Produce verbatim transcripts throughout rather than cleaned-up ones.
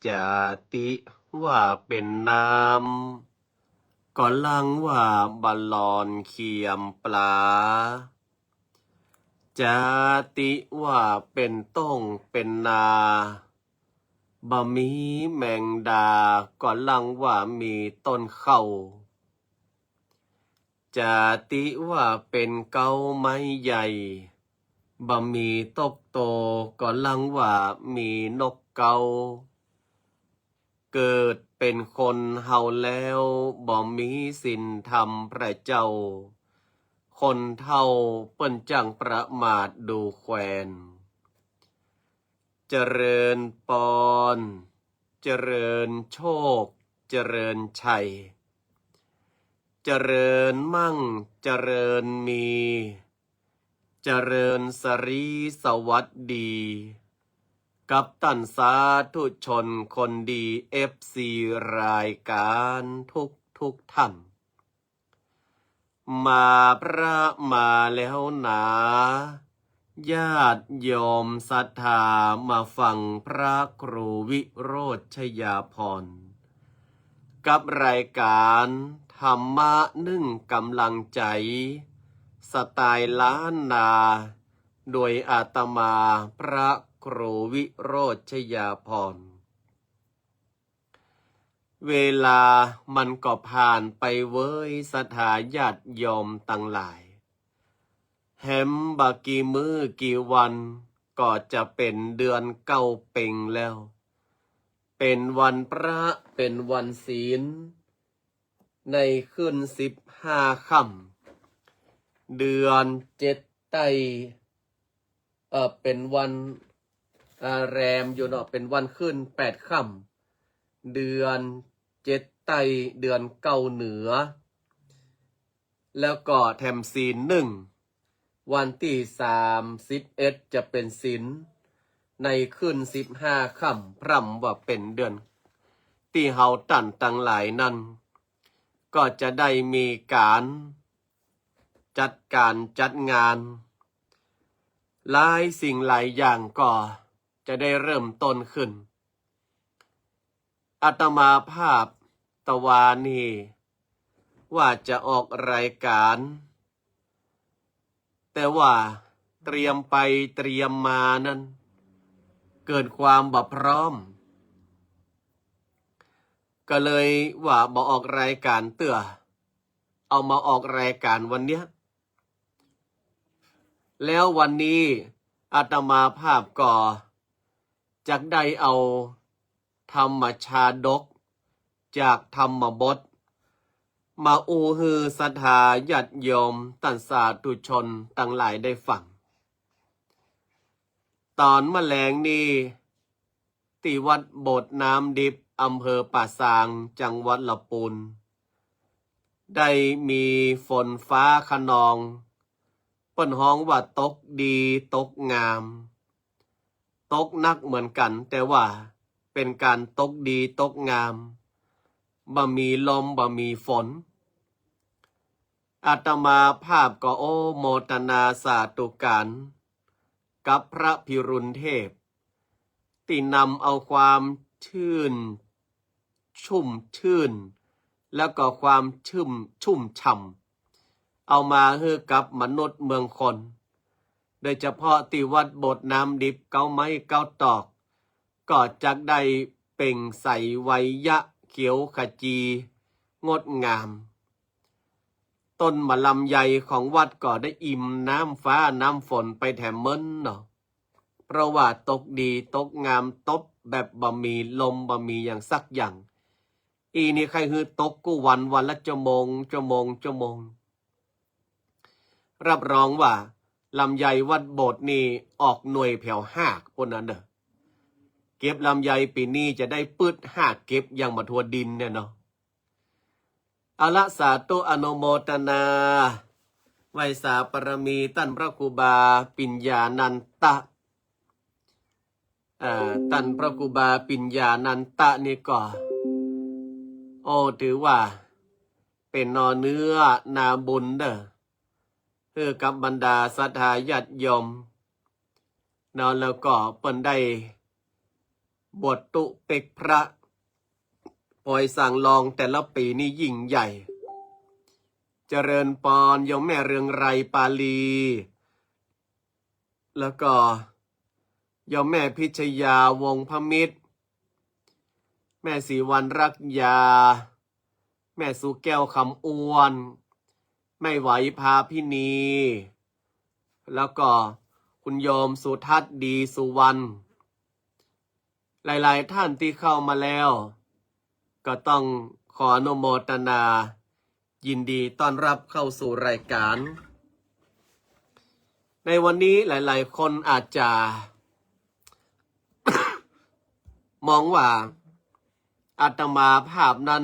จาติว่าเป๋นน้ำ ก็ลังว่าบ่หล่อนเขียมปลา จาติว่าเป๋นต้งเป๋นนา บ่มีแมงดา ก็ลังว่ามีต้นเข้า จาติว่าเป๋นเก๊าไม้ใหญ่ บ่มีตกโต ก็ลังว่ามีนกเก๊า เกิดเป๋นคนเฮาแล้ว บ่มีศีลธรรมพระเจ้า คนเฒ่าเปิ้นจั่งประมาทดูแควน เจริญปอน เจริญโชค เจริญชัย เจริญมั่ง เจริญมี เจริญสรีสวัสดี กับต้านสาธุชนคนดี เอฟซี รายก๋านทุกทุกท่าน มาพระมาแล้วหนา ญาติโยมศรัทธามาฟังพระครูวิโรจน์ชยาภรณ์ กับรายก๋านธรรมะนึ่งก๋ำลังใจ๋ สไตล์ล้านนา โดยอาตมาพระครูวิโรจน์ชยาภรณ์ เวลามันก็ผ่านไปเว้ย ศรัทธาญาติโยมตังหลาย แหมบ่กี่มื้อกี่วันก็จะเป๋นเดือนเก้าเป่งแล้ว เป๋นวันพระ เป๋นวันศีล ในคืนสิบห้าค่ำ เดือนเจ็ดใต้ เอ่อ เป๋นวัน เอ่อ แรมอยู่เนาะ เป๋นวันขึ้นแปดค่ำ เดือนเจ็ดใต้ เดือนเก้าเหนือ แล้วก็แถมศีลนึ่ง วันตี้สามสิบเอ็ดจะเป๋นศีล ในคืนสิบห้าค่ำ พร่ำว่าเป๋นเดือน ตี้เฮาต้านตังหลายนั้น ก็จะได้มีก๋าน จัดก๋านจัดงาน หลายสิ่งหลายอย่างก็จะได้เริ่มต้นขึ้น อาตมาภาพตะวานี้ว่าจะออกรายก๋าน แต่ว่าเตรียมไปเตรียมมานั้น เกิดความบ่พร้อม ก็เลยว่าบ่ออกรายก๋านเตื้อ เอามาออกรายก๋านวันเนี้ย แล้ววันนี้อาตมาภาพก็จักได้เอาธรรมชาดกจากธรรมบท มาอู้หื้อศรัทธาญาติโยมต้านสาธุชนตังหลายได้ฟัง ต๋อนมะแลงนี้ ตี้วัดโบสถ์น้ำดิบ อำเภอป่าซาง จังหวัดละปูน ได้มีฝนฟ้าคะนอง เปิ้นฮ้องว่าตกดีตกงาม ตกหนักเหมือนกั๋น แต่ว่าเป๋นก๋านตกดีตกงาม บ่มีลมบ่มีฝน อาตมาภาพก็โอโมทนาสาธุก๋าน กับพระพิรุณเทพ ตี้นำเอาความชื่น ชุ่มชื่น แล้วก็ความชุ่ม ชุ่มฉ่ำ เอามาหื้อกับมนุษย์เมืองคน โดยเฉพาะตี้วัดโบสถ์น้ำดิบ เก๊าไม้เก๊าตอก ก็จักได้เปล่งใสไวยะเขียวขจีงดงาม ต้นหมากลำไยของวัดก็ได้อิ่มน้ำฟ้าน้ำฝนไปแถมเมินเนาะ เพราะว่าตกดีตกงาม ตกแบบบ่มีลมบ่มีอย่างสักอย่าง อี้นี่ใค่หื้อตกกู้วัน วันละชั่วโมง ชั่วโมง ชั่วโมง รับรองว่าลำไยวัดโบสถ์นี่ออกหน่วยแผวหากปู้นนั้นเน่อ เก็บลำไยปี๋นี้จะได้ปื๊ดหากเก็บอย่างบ่ทั่วดินเนี่ยเนาะ เอาละ สาธุอนุโมทนา ไหว้สาบารมีต้านพระครูบาปิญญานันตะ เอ่อ ต้านพระครูบาปิญญานันตะนี่ก็ โอ้ ถือว่าเป๋นหน่อเนื้อนาบุญเน่อ หื้อกับบรรดาศรัทธาญาติโยมเนาะ แล้วก็เปิ้นได้บวชตุ๊เป๊กพระ ปอยสร้างรองแต่ละปี๋นี่ยิ่งใหญ่ เจริญปอน โยมแม่เรืองไกรปาลี แล้วก็โยมแม่พิชยาวงศ์พมิตร แม่ศรีวรรณรักยา แม่สุแก้วคำอ้วน แม่ไหวพาพินี แล้วก็คุณโยมสุทัศน์ดีสุวรรณ หลายๆ ท่านตี้เข้ามาแล้ว ก็ต้องขออนุโมทนา ยินดีต้อนรับเข้าสู่รายการ ในวันนี้หลายๆ คนอาจจะ มองว่าอาตมาภาพนั้น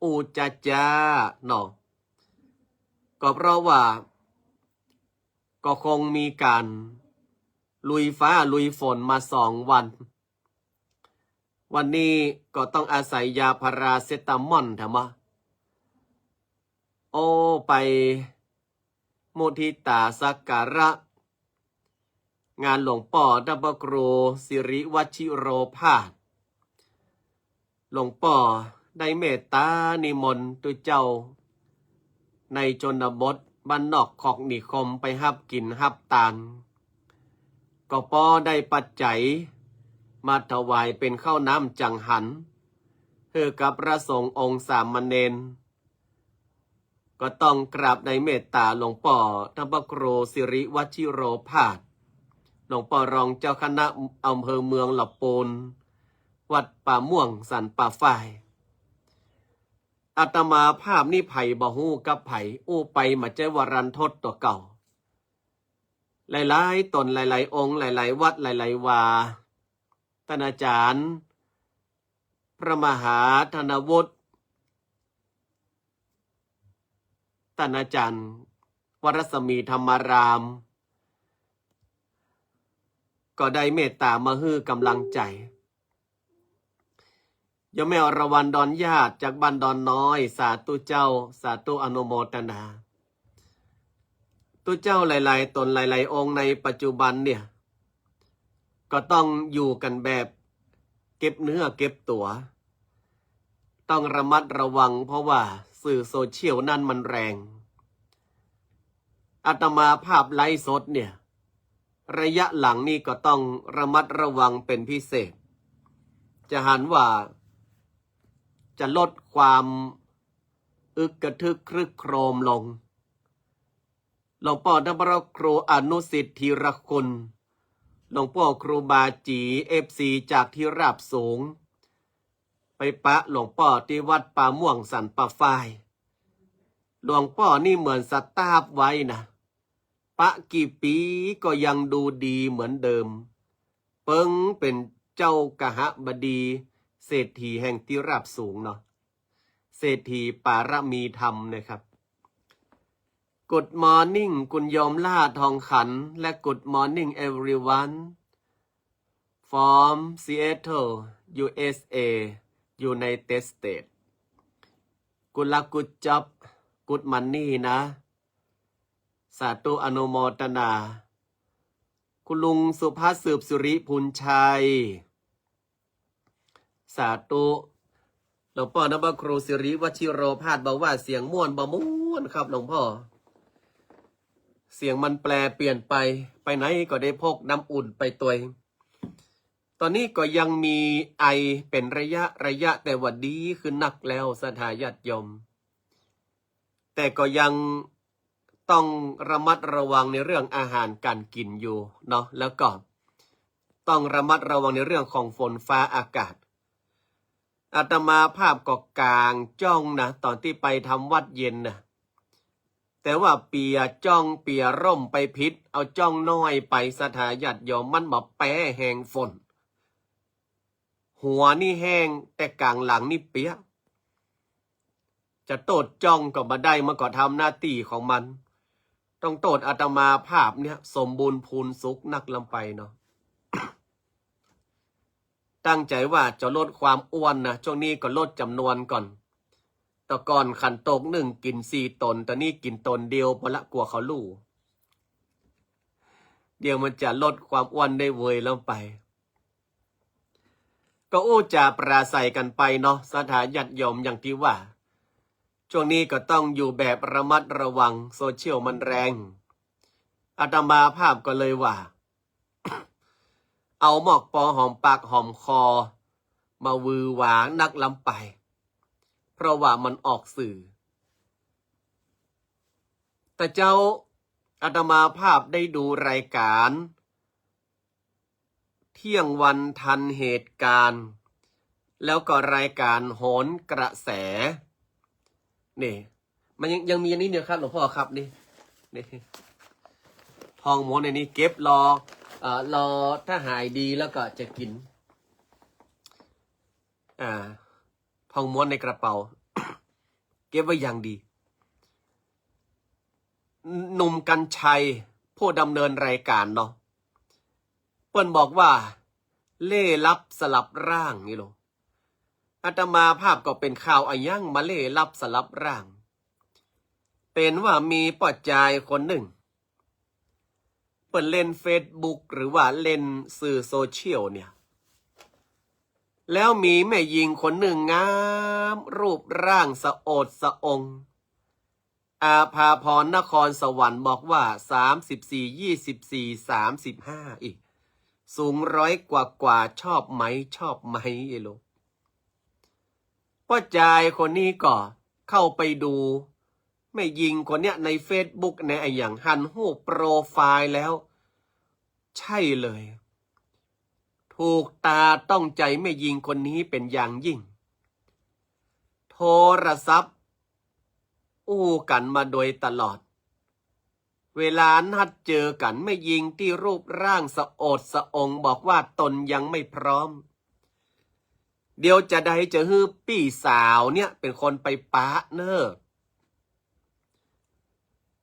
อู้จ๊าจ๊าเนาะ ก็เพราะว่า ก็คงมีก๋านลุยฟ้าลุยฝนมาสองวัน วันนี้ก็ต้องอาศัยยาพาราเซตามอลแถมว่า โอ้ ไปมุทิตาสักการะ งานหลวงป้อต้านพระครูสิริวัชิโรภาส หลวงป้อได้เมตตานิมนต์ตุ๊เจ้า ในชนบทบ้านนอกคอกนิคมไปฮับกิ๋นฮับตาน ก็ปอได้ปัจจัยมาถวายเป๋นข้าวน้ำจังหัน หื้อกับพระสงฆ์องค์สามเณร ก็ต้องกราบในเมตตาหลวงป้อต้านพระครูสิริวัชิโรภาส หลวงป้อรองเจ้าคณะอำเภอเมืองละปูน วัดป่าม่วงสันป่าฝ้าย อาตมาภาพนี่ใผบ่ฮู้กับใผ อู้ไปบ่ใจ้ว่ารันทดตั๋วเก่า หลายๆ ต๋นหลายๆ องค์ หลายๆ วัด หลายๆ วา ต้านอาจ๋ารย์ พระมหาธนวุฒิ ต้านอาจ๋ารย์ วัดรัศมีธรรมาราม ก็ได้เมตตามาหื้อก๋ำลังใจ๋ โยมแม่อรวรรณ ดอนญาติ จากบ้านดอนน้อย สาธุเจ้า สาธุอนุโมทนา ตุ๊เจ้าหลายๆ ต๋นหลายๆ องค์ในปัจจุบันเนี่ย ก็ต้องอยู่กั๋นแบบเก็บเนื้อเก็บตั๋ว ต้องระมัดระวัง เพราะว่าสื่อโซเชียลนั้นมันแรง อาตมาภาพไลฟ์สดเนี่ย ระยะหลังนี่ก็ต้องระมัดระวังเป๋นพิเศษ จะหันว่าจะลดความอึกกระทึกครึกโครมลง หลวงป้อต้านพระครูอนุสิทธิ์ธีรคุณ หลวงป้อครูบาจี เอฟซี จากที่ราบสูง ไปปะหลวงป้อตี้วัดป่าม่วงสันป่าฝ้าย หลวงป้อนี่เหมือนสตาฟไว้นะ ปะกี่ปี๋ก็ยังดูดีเหมือนเดิม เปิงเป๋นเจ้ากหบดี เศรษฐีแห่งตี้ราบสูงเนาะ เศรษฐีปารมีธรรมนะครับ Good morning คุณโยมล่าทองขัน และ Good morning everyone from Seattle ยู เอส เอ United States Good luck, good job, good money นะ สาธุอนุโมทนา คุณลุงสุภาพสืบสุริพูนชัย สาธุ หลวงป้อต้านพระครูสิริวัชิโรภาสบอกว่าเสียงม่วนบ่ม่วนครับหลวงป้อ เสียงมันแปลเปลี่ยนไป ไปไหนก็ได้พกน้ำอุ่นไปตวย ต๋อนนี้ก็ยังมีไอเป๋นระยะระยะ แต่ว่าดีขึ้นนักแล้ว ศรัทธาญาติโยม แต่ก็ยังต้องระมัดระวังในเรื่องอาหารก๋านกิ๋นอยู่เนาะ แล้วก็ต้องระมัดระวังในเรื่องของฝนฟ้าอากาศ อาตมาภาพก็ก๋างจ้องนะ ต๋อนตี้ไปทำวัตรเย็นนะ แต่ว่าเปียจ้องเปียร่มไปผิด เอาจ้องน้อยไป ศรัทธาญาติโยม มันบ่าแป๊แฮงฝน หัวนี่แห้ง แต่ก๋างหลังนี่เปียก จะโต้ษจ้องก็บ่ได้ มันก็ทำหน้าตี้ของมัน ต้องโต้ษอาตมาภาพเนี่ย สมบูรณ์พูนสุขนักล้ำไปเนาะ ตั้งใจ๋ว่าจะลดความอ้วนนะ ช่วงนี้ก็ลดจ๋ำนวนก่อน แต่ก่อนขันโตกนึ่งกิ๋นสี่ต๋น ต๋อนนี้กิ๋นต๋นเดียวพอละ กั๋วเขาฮู้ เดี๋ยวมันจะลดความอ้วนได้เวยล้ำไป ก็อู้จ๋าปราศรัยกั๋นไปเนาะ ศรัทธาญาติโยม อย่างตี้ว่า ช่วงนี้ก็ต้องอยู่แบบระมัดระวัง โซเชียลมันแรง อาตมาภาพก็เลยว่า เอาหมอกปอหอมปากหอมคอ มาหวือหวานักล้ำไป เพราะว่ามันออกสื่อ แต่เจ้า อาตมาภาพได้ดูรายก๋าน เที่ยงวันทันเหตุการณ์ แล้วก็รายก๋านโหนกระแส นี่ มันยัง ยังมีอันนี้เดียวครับ หลวงพ่อครับ นี่ นี่ ทองม้วนในนี้เก็บรอ เอ่อ รอถ้าหายดีแล้วก็จะกิ๋น อ่า ทองม้วนในกระเป๋า เก็บไว้อย่างดี หนุ่มกรรชัย ผู้ดำเนินรายก๋านเนาะ เปิ้นบอกว่า เล่ห์ลับสลับร่างนี่โล อาตมาภาพก็เป๋นข่าวอะหยังมาเล่ห์ลับสลับร่าง เป๋นว่ามีป้อจายคนนึ่ง เปิ้นเล่นเฟซบุ๊ก หรือว่าเล่นสื่อโซเชียลเนี่ย แล้วมีแม่ญิงคนนึ่งงาม รูปร่างสะโอษสะอง อาภาพรนครสวรรค์บอกว่า สามสิบสี่ ยี่สิบสี่ สามสิบห้า อีก สูงร้อยกว่ากว่า ชอบไหม ชอบไหม ไอ้ลูก ป้อจายคนนี้ก็เข้าไปดูแม่ญิงคนเนี้ยในเฟซบุ๊ก ในอะหยัง หันฮูปโปรไฟล์แล้ว ใช่เลย ถูกต๋าต้องใจ๋แม่ญิงคนนี้เป๋นอย่างยิ่ง โทรศัพท์อู้กั๋นมาโดยตลอด เวลานัดเจอกั๋น แม่ญิงตี้รูปร่างสะโอษสะองบอกว่าตนยังไม่พร้อม เดี๋ยวจะใดจะหื้อปี้สาวเนี่ยเป๋นคนไปปะเน่อ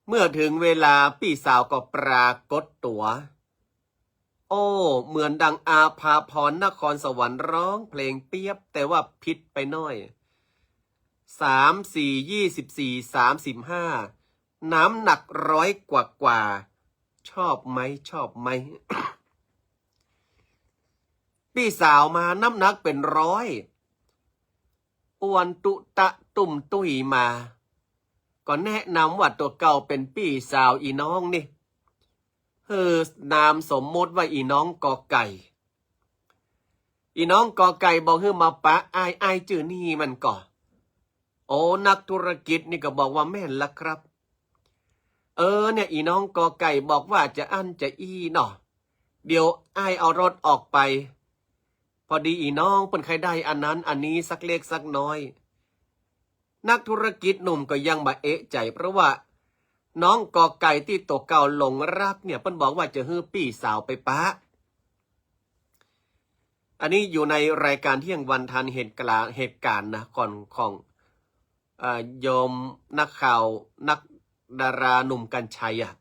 เมื่อถึงเวลาปี้สาวก็ปรากฏตั๋ว โอ้ เหมือนดังอาภาพรนครสวรรค์ร้องเพลงเปียบ แต่ว่าผิดไปหน้อย สามสี่ ยี่สิบสี่ สามสิบห้า น้ำหนักร้อยกว่ากว่า ชอบไหม ชอบไหม ปี้สาวมาน้ำหนักเป๋นร้อย อ้วนตุ๊ตะตุ้มตุ้ยมา ก็แนะนำว่าตั๋วเก่าเป๋นปี้สาวอี่น้องนี่ หื้อนามสมมุติว่าอี่น้องกอไก่ อี่น้องกอไก่บอกหื้อมาปะอ้าย อ้ายจื้อนี่มันก่อ โอ้ นักธุรกิจนี่ก็บอกว่าแม่นละครับ เออ เนี่ย อี่น้องกอไก่บอกว่าจะอั้นจะอี้เนาะ เดี๋ยวอ้ายเอารถออกไป พอดีอี่น้องเปิ้นใค่ได้อันนั้นอันนี้สักเล็กสักน้อย นักธุรกิจหนุ่มก็ยังบ่เอะใจ๋ เพราะว่าน้องกอไก่ตี้ตั๋วเก่าหลงรักเนี่ย เปิ้นบอกว่าจะหื้อปี้สาวไปปะ อันนี้อยู่ในรายการเที่ยงวันทันเหตุกา เหตุก๋ารณ์นะ ของ ของ เอ่อ โยมนักข่าว นักดาราหนุ่มกรรชัยอะ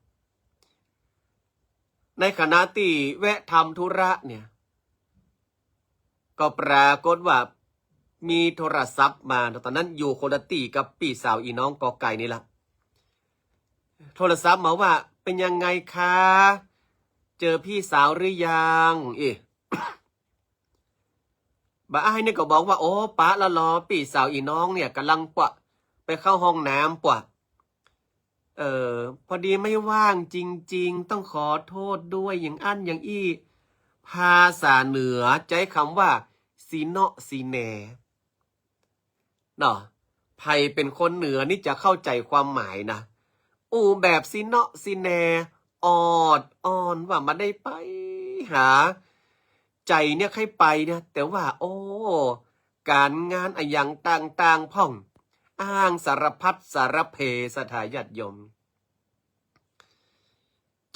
ในขณะตี้แวะทำธุระเนี่ย ก็ปรากฏว่ามีโทรศัพท์มา ต๋อนนั้นอยู่คนละตี้กับปี้สาวอี่น้องกอไก่นี่ละ โทรศัพท์มาว่า เป็นยังไงคะ เจอพี่สาวหรือยัง เอ๊ะ บ่าอ้ายเนี่ยก็บอกว่า โอ้ ปะละลอ ปี้สาวอี่น้องเนี่ยก๋ำลังปะ ไปเข้าห้องน้ำปะ เออ พอดีไม่ว่างจริงๆ ต้องขอโทษด้วย อย่างอั้นอย่างอี้ ภาษาเหนือใจ๊กำว่า ซี้เนาะซี้แน เนาะ ใผเป๋นคนเหนือนี่จะเข้าใจ๋ความหมายนะ อู้แบบซี้เนาะซี้แน ออดอ้อนว่าบ่ได้ไปหา ใจ๋เนี่ยใค่ไปนะ แต่ว่า โอ้ ก๋านงานอะหยังต่างๆ พ่อง อ้างสารพัดสารเพ ศรัทธาญาติโยม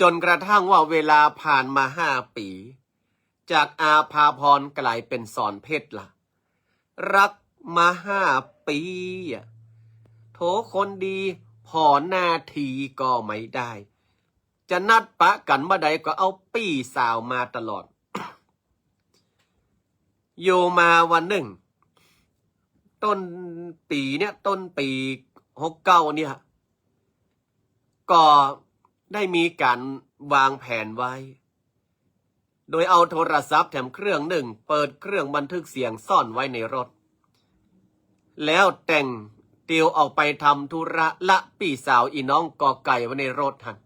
จ๋นกระทั่งว่าเวลาผ่านมาห้าปี๋ จากอาภาพรก๋ายเป๋นสอนเพชรละ รักมาห้าปี๋อะ โถคนดี ผ่อหน้าทีก็ไม่ได้ จะนัดปะกั๋นเมื่อใดก็เอาปี้สาวมาตลอด อยู่มาวันนึ่ง ต้นปี๋เนี่ย ต้นปี๋หกเก้าเนี่ย ก็ได้มีก๋านวางแผนไว้ โดยเอาโทรศัพท์แถมเครื่องนึ่ง เปิดเครื่องบันทึกเสียงซ่อนไว้ในรถ แล้วแต่งเตียวออกไปทำธุระละปี้สาวอี่น้องกอไก่ไว้ในรถหั้น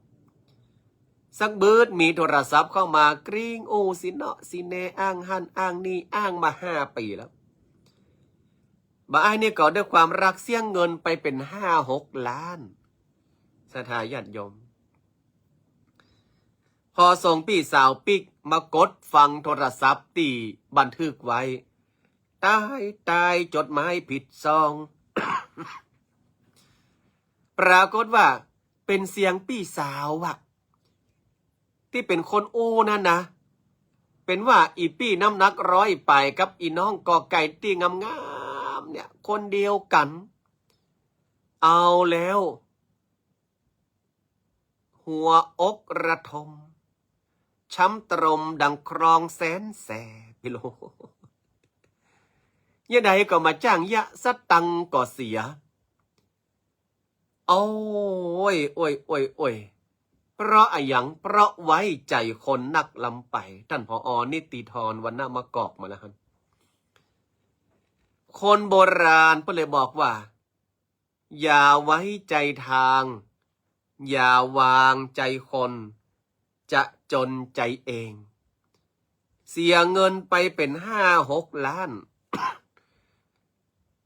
สักบึดมีโทรศัพท์เข้ามากริ๊ง อู้ซี้เนาะซี้แน อ้างหั้นอ้างนี่ อ้างมาห้าปี๋แล้ว บ่าอ้ายนี่ก็ด้วยความรักเสียเงินไปเป๋นห้าหกล้าน ศรัทธาญาติโยม พอส่งปี้สาวปิ๊กมากดฟังโทรศัพท์ตี้บันทึกไว้ ต๋าย ต๋าย จดหมายผิดซอง ปรากฏว่าเป๋นเสียงปี้สาวอะ ตี้เป๋นคนอู้นั่นนะ เป๋นว่าอี่ปี้น้ำหนักร้อยป๋ายกับอี่น้องกอไก่ตี้งามๆ เนี่ย คนเดียวกั๋น เอาแล้ว หัวอกระทม ช้ำตรมดังคลองแสนแสบ พี่โล ยะใดก็บ่าจ้างยะ สตังค์ก็เสีย โอ้ย โอ้ย โอ้ย โอ้ย เพราะอะหยัง เพราะไว้ใจ๋คนนักล้ำไป ต้าน ผอ นิติธร วรรณมะกอก มาแล้วหั้น คนโบราณเปิ้นเลยบอกว่า อย่าไว้ใจ๋ทาง อย่าวางใจ๋คน จะจ๋นใจ๋เอง เสียเงินไปเป๋นห้าหกล้าน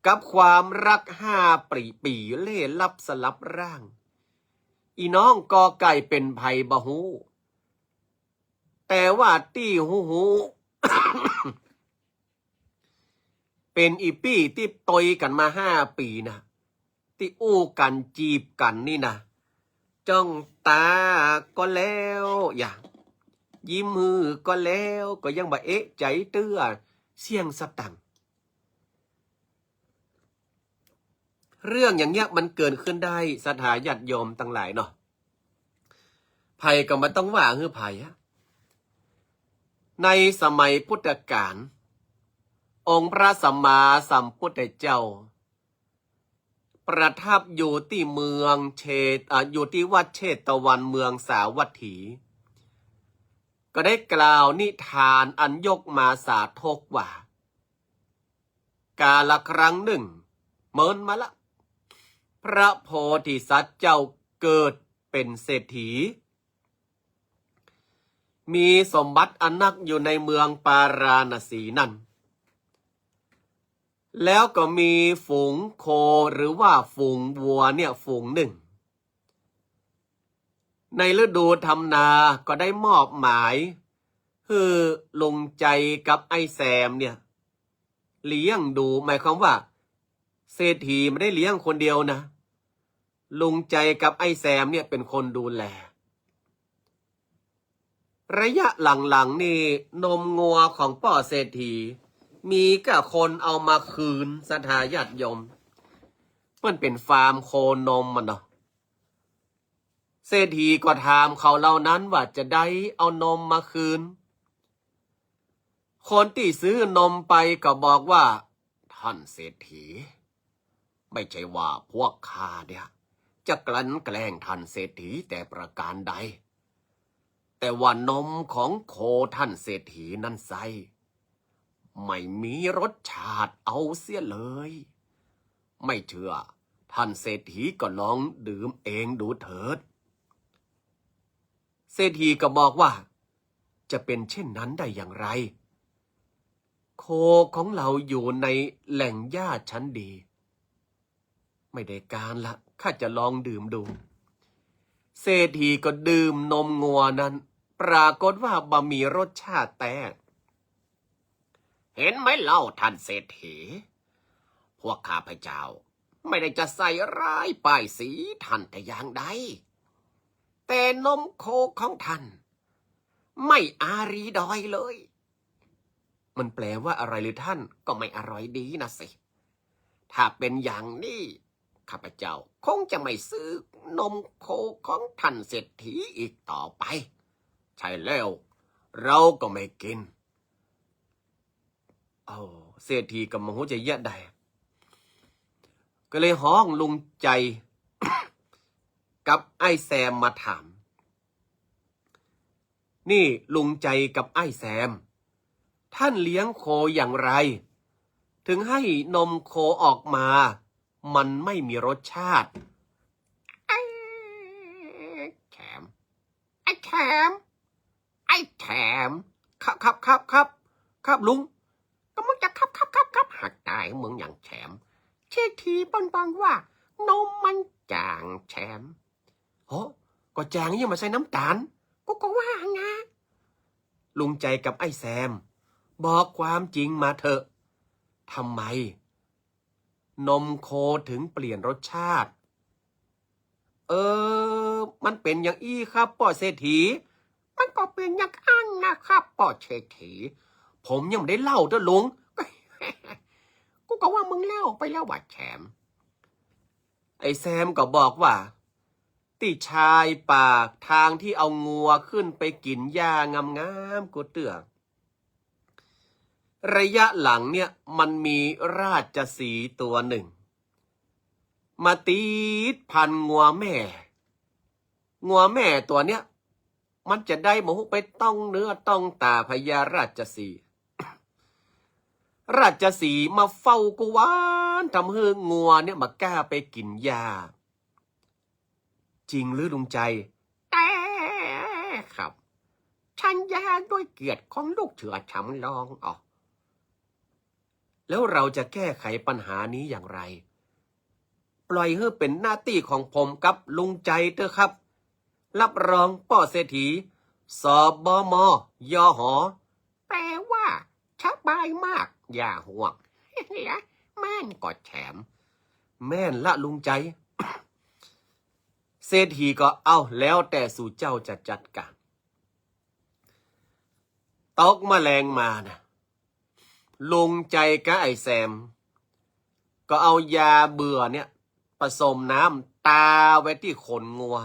กับความรักห้าปี๋ ปี๋เล่ห์ลับสลับร่าง อี่น้องกอไก่เป๋นใผบ่ฮู้ แต่ว่าตี้ฮู้ๆ เป๋นอี่ปี้ตี้ตวยกั๋นมาห้าปี๋นะ ตี้อู้กั๋นจีบกั๋นนี่นะ จ้องต๋าก็แล้ว อย่า ยิ้มหื้อก็แล้ว ก็ยังบ่เอะใจ๋เตื้อเสี้ยงสตังค์ เรื่องอย่างเนี้ยมันเกิดขึ้นได้ ศรัทธาญาติโยมตังหลายเนาะ ใผก็บ่ต้องว่าหื้อใผอะ ในสมัยพุทธกาล องค์พระสัมมาสัมพุทธเจ้า ประทับอยู่ตี้เมืองเชต- อ่า อยู่ตี้วัดเชตวันเมืองสาวัตถี ก็ได้กล่าวนิทานอันยกมาสาธกว่า กาละครั้งนึ่ง เมินมาละ พระโพธิสัตว์เจ้าเกิดเป๋นเศรษฐี มีสมบัติอันนักอยู่ในเมืองปาราณสีนั้น แล้วก็มีฝูงโคหรือว่าฝูงวัวเนี่ยฝูงนึ่ง ในฤดูทำนาก็ได้มอบหมายหื้อลุงใจ๋กับไอ้แซมเนี่ย เลี้ยงดู หมายความว่า เศรษฐีบ่ได้เลี้ยงคนเดียวนะ ลุงใจ๋กับไอ้แซมเนี่ยเป๋นคนดูแล ระยะหลังๆ นี่นมงัวของป้อเศรษฐี มีก้าคนเอามาคืน ศรัทธาญาติโยม เปิ้นเป๋นฟาร์มโคนมอะเนาะ เศรษฐีก็ถามเขาเหล่านั้นว่าจะใดเอานมมาคืน คนตี้ซื้อนมไปก็บอกว่า ท่านเศรษฐี ไม่ใช่ว่าพวกข้าเนี่ยจะกลั่นแกล้งท่านเศรษฐีแต่ประการใด แต่ว่านมของโคท่านเศรษฐีนั้นไซร้ ไม่มีรสชาติเอาเสียเลย ไม่เชื่อ ท่านเศรษฐีก็ลองดื่มเองดูเถิด เศรษฐีก็บอกว่า จะเป็นเช่นนั้นได้อย่างไร โคของเราอยู่ในแหล่งหญ้าชั้นดี ไม่ได้การละ ข้าจะลองดื่มดู เศรษฐีก็ดื่มนมงัวนั้น ปรากฏว่าบ่มีรสชาติแต๊ เห็นไหมเล่าท่านเศรษฐี พวกข้าพเจ้าไม่ได้จะใส่ร้ายป้ายสีท่านแต่อย่างใด แต่นมโคของท่าน ไม่อารีดอยเลย มันแปลว่าอะไรหรือท่าน ก็ไม่อร่อยดีนะสิ ถ้าเป็นอย่างนี้ ข้าพเจ้าคงจะไม่ซื้อนมโคของท่านเศรษฐีอีกต่อไป ใช่แล้ว เราก็ไม่กิน เอา เศรษฐีก็บ่ฮู้จะเยียะใด ก็เลยฮ้องลุงใจ๋ กับไอ้แซมมาถาม นี่ลุงใจ๋กับไอ้แซม ท่านเลี้ยงโคอย่างไร ถึงให้นมโคออกมา มันไม่มีรสชาติ ไอ้แถม ไอ้แถม ไอ้แถม ครับ ครับ ครับ ครับ ครับลุง ก็มึงจะครับ ครับ ครับ ครับ หักต๋ายมึงอย่างแถม เศรษฐีเปิ้นบอกว่า นมมันจ๋างแถม โห ก็จ๋างยังบ่ใส่น้ำต๋าล กูก็ว่าไง ลุงใจ๋กับไอ้แซม บอกความจริงมาเถอะ ทำไม นมโคถึงเปลี่ยนรสชาติ เออ มันเป๋นอย่างอี้ครับป้อเศรษฐี มันก็เป๋นอย่างอั้นนะครับป้อเศรษฐี ผมยังบ่ได้เล่าเตื้อลุง กูก็ว่ามึงเล่าไปแล้วว่าแถม ไอ้แซมก็บอกว่า ตี้ชายป่าตางตี้เอางัวขึ้นไปกิ๋นหญ้างามๆ กูเตื้อ ระยะหลังเนี่ยมันมีราชสีห์ตัวหนึ่ง มาติดพันงัวแม่ งัวแม่ตั๋วเนี้ย มันจะใดบ่ฮู้ไปต้องเนื้อต้องต๋าพญาราชสีห์ ราชสีห์มาเฝ้ากู้วัน ทำหื้องัวเนี่ยบ่กล้าไปกิ๋นหญ้า จริงหรือลุงใจ๋ แต่ครับ สัญญาด้วยเกียรติของลูกเสือสำรอง อ๋อ แล้วเราจะแก้ไขปัญหานี้อย่างไร ปล่อยหื้อเป๋นหน้าตี้ของผมกับลุงใจ๋เต๊อะครับ รับรองป้อเศรษฐี สบม ยห แปลว่า สบายมาก อย่าห่วง แม่นก่อแถม แม่นละลุงใจ๋ เศรษฐีก็ เอ้า แล้วแต่สูเจ้าจะจัดก๋าน ตกมะแลงมานะ ลุงใจ๋กับไอ้แซม ก็เอายาเบื่อเนี่ย ผสมน้ำตาไว้ตี้ขนงัว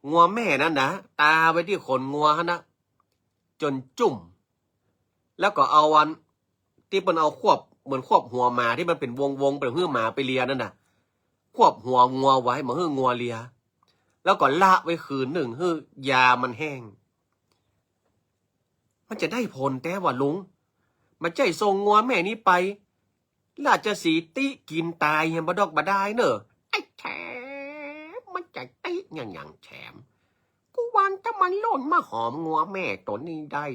งัวแม่นั้นนะ ตาไว้ตี้ขนงัวหั้นนะ จ๋นจุ่ม แล้วก็เอาอันตี้เปิ้นเอาควบ เหมือนควบหัวหมาตี้มันเป๋นวงๆ เป๋นหื้อหมาไปเลียนั่นน่ะ ควบหัวงัวไว้ บ่หื้องัวเลีย แล้วก็ละไว้คืนนึ่ง หื้อยามันแห้ง มันจะได้ผลแต๊วะลุง บ่ใจ้ส่งงัวแม่นี้ไป ราชสีห์ตี้กิ๋นต๋ายแหมบ่ดอกบ่ดายเน่อ ไอ้แถม มันจะตี้หยังหยังแถม กู้วันถ้ามันโล่นมาหอมงัวแม่ตั๋วนี้ได้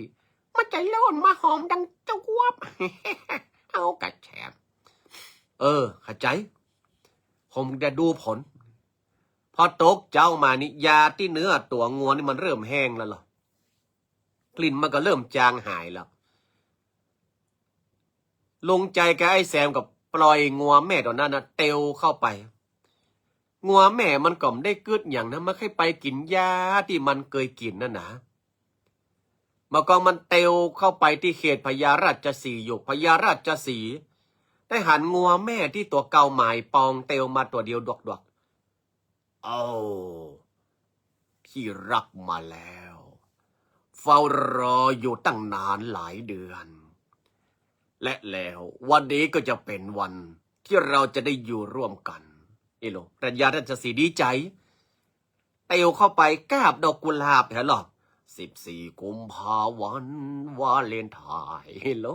มันจะโล่นมาหอมดังจวบ เอาก่อแถม เออ เข้าใจ๋ ผมจะดูผล พอตกเจ๊ามานี่ ยาตี้เนื้อตั๋วงัวนี่มันเริ่มแห้งแล้วเหรอ กลิ่นมันก็เริ่มจางหายแล้ว ลุงใจ๋กับไอ้แซมก็ปล่อยงัวแม่ตั๋วนั้นนะ เตียวเข้าไป งัวแม่มันก็บ่ได้กึ๊ดหยังนะ มันแค่ไปกิ๋นหญ้าตี้มันเกยกิ๋นนั่นนะ บ่ากองมันเตียวเข้าไปตี้เขตพญาราชสีห์อยู่ พญาราชสีห์ได้หันงัวแม่ตี้ตั๋วเก่าหมายปองเตียวมาตั๋วเดียวดวกๆ โอ้ ที่รักมาแล้ว เฝ้ารออยู่ตั้งนานหลายเดือน และแล้ววันนี้ก็จะเป็นวันที่เราจะได้อยู่ร่วมกัน เอโล พญาราชสีห์ดีใจ๋ เตียวเข้าไปกาบดอกกุหลาบ หันหล่อ สิบสี่กุมภาวันวาเลนไทน์ เอโล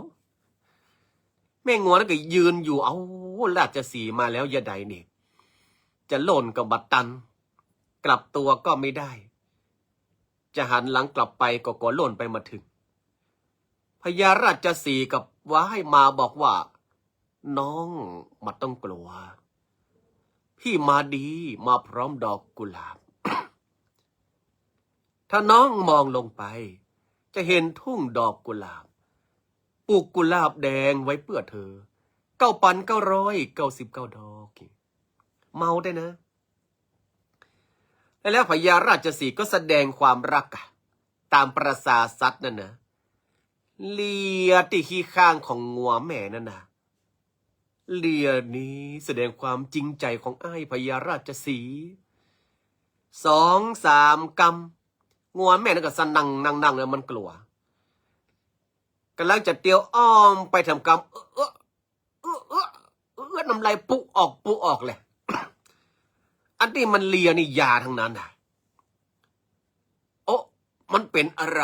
แม่งัวนั้นก็ยืนอยู่ เอ้า ราชสีห์มาแล้วยะใดนี่ จะโล่นก็บ่ตัน กลับตัวก็ไม่ได้ จะหันหลังกลับไปก็กั๋วล่นไปบ่าเถิง พญาราชสีห์กับว้ายมาบอกว่า น้องบ่ต้องกั๋ว พี่มาดี มาพร้อมดอกกุหลาบ ถ้าน้องมองลงไป จะเห็นทุ่งดอกกุหลาบ ปลูกกุหลาบแดงไว้เปื้อเธอ เก้าปันเก้าร้อยเก้าสิบเก้าดอก เมาได้นะ แล้วพญาราชสีห์ก็แสดงความรักอะ ต๋ามประสาสัตว์นั่นนะ เลียตี้ขี้ข้างของงัวแม่นั่นนะ เลียนี้แสดงความจริงใจ๋ของอ้ายพญาราชสีห์ สองสามกำ งัวแม่นั่นก็สะหนังหนังหนังเลย มันกั๋ว ก่ำลังจะเตียวอ้อมไปแถมกำ เออ เออ เออ เออ เออ น้ำลายปุออกปุออกเลย อันตี้มันเลียนี่ยาตังนั้นน่ะ โอ้ มันเป๋นอะไร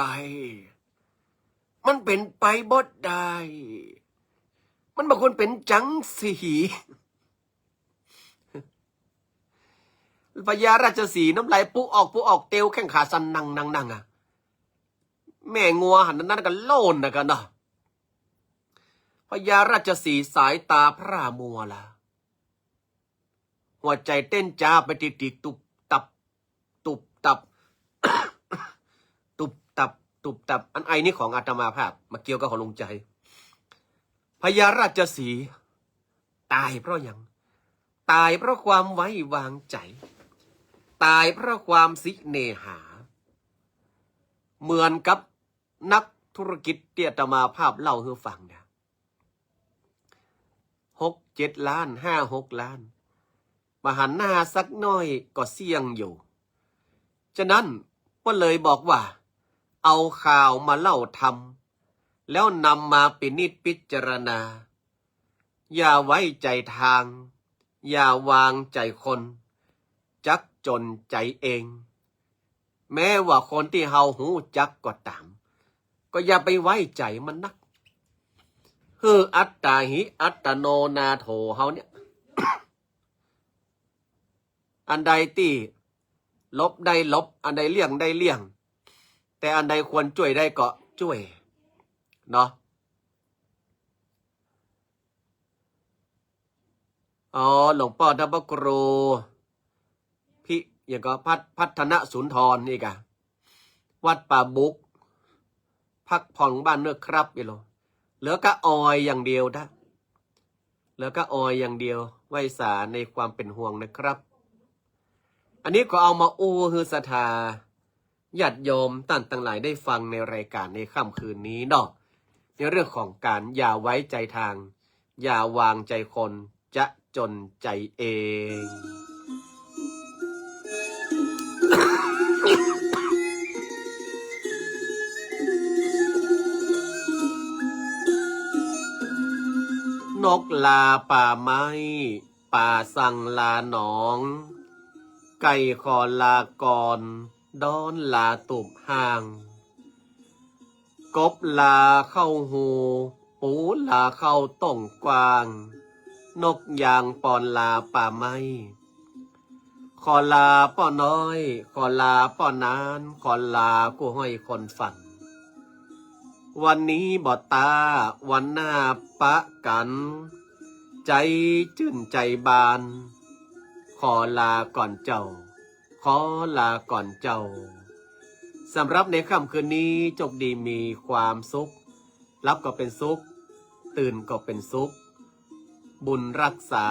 มันเป๋นไปบ่ได้ มันบ่ควรเป๋นจังสี พญาราชสีห์น้ำลายปุออกปุออก เตียวแข้งขาสะหนังหนังหนังอะ แม่งัวหันนั้นก็โล่นนะกั๋นเนาะ พญาราชสีห์สายต๋าพร่ามัวละ หัวใจ๋เต้นจ๊าไปติดๆ ตุบตับ ตุบตับ ตุบตับ ตุบตับ อันไอนี้ของอาตมาภาพ บ่เกี่ยวกับของลุงใจ๋ พญาราชสีห์ต๋ายเพราะหยัง ต๋ายเพราะความไว้วางใจ๋ ต๋ายเพราะความเสน่หา เหมือนกับนักธุรกิจตี้อาตมาภาพเล่าหื้อฟังเนี่ย หกเจ็ดล้าน ห้าหกล้าน บ่หันหน้าสักหน้อยก็เสี้ยงอยู่ ฉะนั้นก็เลยบอกว่า เอาข่าวมาเล่าธรรม แล้วนำมาพินิจพิจารณา อย่าไว้ใจ๋ทาง อย่าวางใจ๋คน จักจ๋นใจ๋เอง แม้ว่าคนตี้เฮาฮู้จักก็ต๋าม ก็อย่าไปไว้ใจ๋มันนัก หื้ออัตตาหิอัตโนนาโถเฮาเนี่ย อันใดตี้หลบได้หลบ อันใดเลี่ยงได้เลี่ยง แต่อันใดควรจ้วยได้ก็จ้วย เนาะ อ๋อ หลวงป้อท่านพระครู พิ หยังก่อ พัฒ พัฒนสุนทรนี่กะ วัดป่าบุก พักผ่อนบ้านเนอะครับ อีโล เหลือก้าออยอย่างเดียวนะ เหลือก้าออยอย่างเดียว ไหว้สาในความเป๋นห่วงนะครับ อันนี้ก็เอามาอู้หื้อศรัทธาญาติโยมต้านตังหลายได้ฟังในรายการในค่ำคืนนี้เนาะ ในเรื่องของการอย่าไว้ใจ๋ทาง อย่าวางใจ๋คน จะจ๋นใจ๋เอง นกลาป่าไม้ ป๋าสั่งลาหนอง ไก่ขอลาก่อน ด้อนลาตูบห้าง กบลาเข้าฮู ปูลาเข้าต้งกว้าง นกยางปอนลาป่าไม้ ขอลาป้อน้อย ขอลาป้อนาน ขอลากู้ห้อยคนฟัง วันนี้บ่ต้า วันหน้าปะกั๋น ใจ๋จื้นใจ๋บาน ขอลาก่อนเจ้า ขอลาก่อนเจ้า สำหรับในค่ำคืนนี้ โจคดีมีความสุข หลับก็เป๋นสุข ตื่นก็เป๋นสุข บุญรักษา